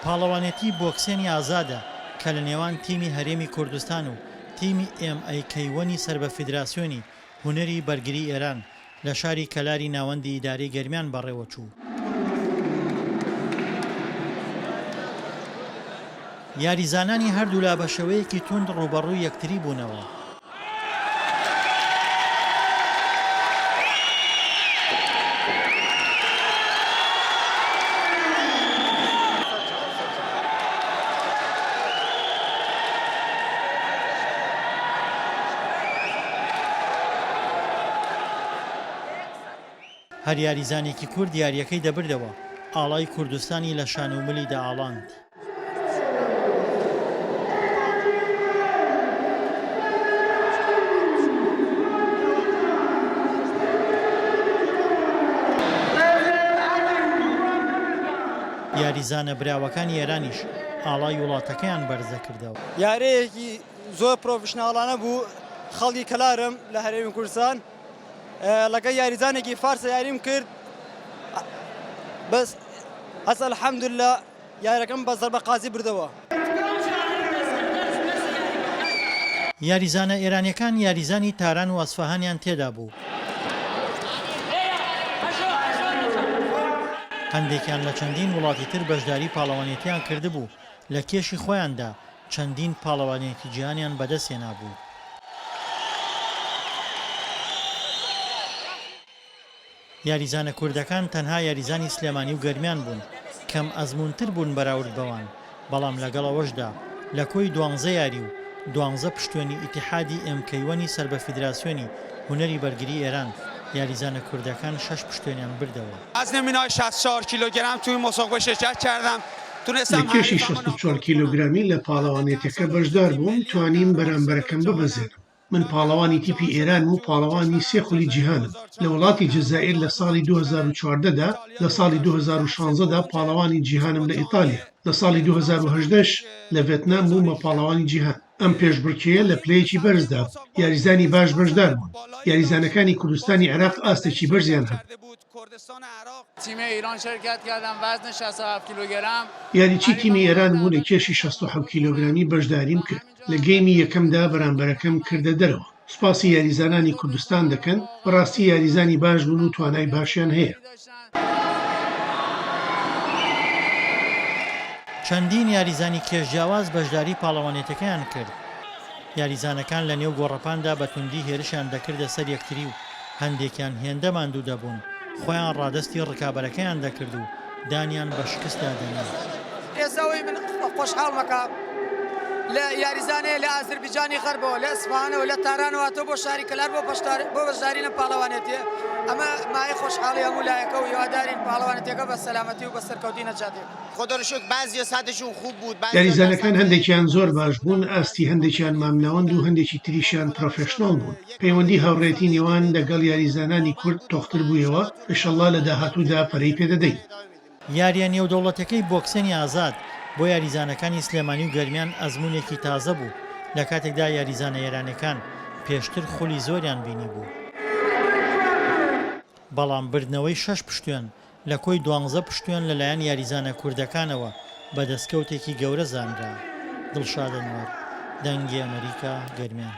پاڵەوانێتی بۆکسێنی ئازادە کە لە نێوان تیمی هەرێمی کوردستان و تیمی ئێم ئەی کەی وەنی سەر بە فیدراسیۆنی هونەری بەرگری ئێران لە شاری کەلاری ناوەندی ئیدارەی گەرمیان بەڕێوەچوو. یاریزانانی هەردوولا بە شێوەیەکی توند ڕووبەڕووی یەکتری بوونەوە. هەر یاریزانێکی کورد یارییەکەی دەبردەوە، ئاڵای کوردستانی لە شان و ملی دەئاڵاند. یاریزانە براوەکانی ئێرانیش ئاڵای وڵاتەکەیان بەرزدەکردەوە. یارییەکی زۆر پرۆفیشناڵانە بوو، خەڵکی کەلارم لە هەرێمی کوردستان لەگەڵ یاریزانێکی فارسە یاریم کرد، بەس هەست الحمدللە یاریەکەم بە زەربە قازی بردەوە. یاریزانە ئێرانیەکان یاریزانی تاران و ئەسفەهانیان تێدا بوو. هەندێکیان لە چەندین وڵاتی تر بەشداری پاڵەوانێتیان کردبوو، لە کێشی خۆیاندا چەندین پاڵەوانێتی جیهانیان بەدەستهێنابوو. یاریزانە کوردەکان تەنها یاریزانی سلێمانی و گەرمیان بوون، کەم ئەزموونتر بوون بەراورد بەوان، بەڵام لەگەڵ ئەوەشدا لە کۆی دوانزە یاری و دوانزە پشتوێنی ئیتیحادی ئێم کەی وەنی سەر بە فیدراسیۆنی هونەری بەرگری ئێران، یاریزانە کوردەکان شەش پشتوێنیان بردەوە. لە کێشی 64 کیلۆگرامی لە پاڵەوانێتیەکە بەشدار بووم، توانیم بەرامبەرەکەم ببەزێنم. من پاڵەوانی تیپی ئێرانم و پاڵەوانی سێ خولی جیهانم لە وڵاتی جەزائیر لە ساڵی 2014 دا، لە ساڵی 2016 دا پاڵەوانی جیهانم لە ئیتالیا، لە ساڵی 2018 ش لە ڤێتنام بوومە پاڵەوانی جیهان. ئەم پێشبڕکێیە لە پلەیەکی بەرزدا بوو، یاریزانی باش بەشدار بوون، یاریزانەکانی کوردستانی عێراق ئاستێکی بەرزیان هەبوو. یاریچی تیمی ئێران بوو لە کێشی 67 کیلۆگرامی بەشداریم کرد، لە گەیمی یەکەمدا بەرامبەرەکەم کردە دەرەوە. سوپاسی یاریزانانی کوردستان دەکەن، بەڕاستی یاریزانی باش بوون و توانای باشیان هەیە. چەندین یاریزانی کێش جیاواز بەشداری پاڵەوانێتیەکەیان کرد. یاریزانەکان لە نێو گۆڕەپاندا بە توندی هێرشیان دەکردە سەر یەکتری و هەندێکیان هێندە ماندوو دەبوون خۆیان ڕادەستی ڕکابەرەکەیان دەکرد و دانیان بە شکستدا دەنا. ئێستا ئەوەی من خۆشحاڵمە کە لە یاریزانێ لە ئازربیجانی غەربەوە، لە ئەسفەهانەوە، لە تارانەوە هاتووە بۆ شاری کەلار بۆ بۆ بەشداری لەم پاڵەوانێتییە، ئەمە مایەی خۆشحاڵی هەموو لایەکە و هیوادارین پاڵەوانێتییەکە بە سەلامەتی و بە سەرکەوتوویی نەجاتێ. یاریزانەکان هەندێکیان زۆر باش بوون، ئاستی هەندێکیان مامناوەند و هەندێکی تریشیان پرۆفێشناڵ بوون. پەیوەندی هاوڕێیەتی نێوان لەگەڵ یاریزانانی کورد تۆختر بوویەوە، ئیشەڵڵا لە داهاتوودا پەرەی پێدەدەین. یارییە نێودەوڵەتیەکەی بۆکسێنی ئازاد بۆ یاریزانەکانی سلێمانی و گەرمیان ئەزموونێکی تازە بوو، لە کاتێکدا یاریزانە ئێرانیەکان پێشتر خولی زۆریان بینیبوو. بەڵام بردنەوەی شەش پشتوێن لە کۆی دوانزە پشتوێن لەلایەن یاریزانە کوردەکانەوە بە دەستکەوتێکی گەورە زانرا. دڵشاد ئەنوەر، دەنگی ئەمەریکا، گەرمیان.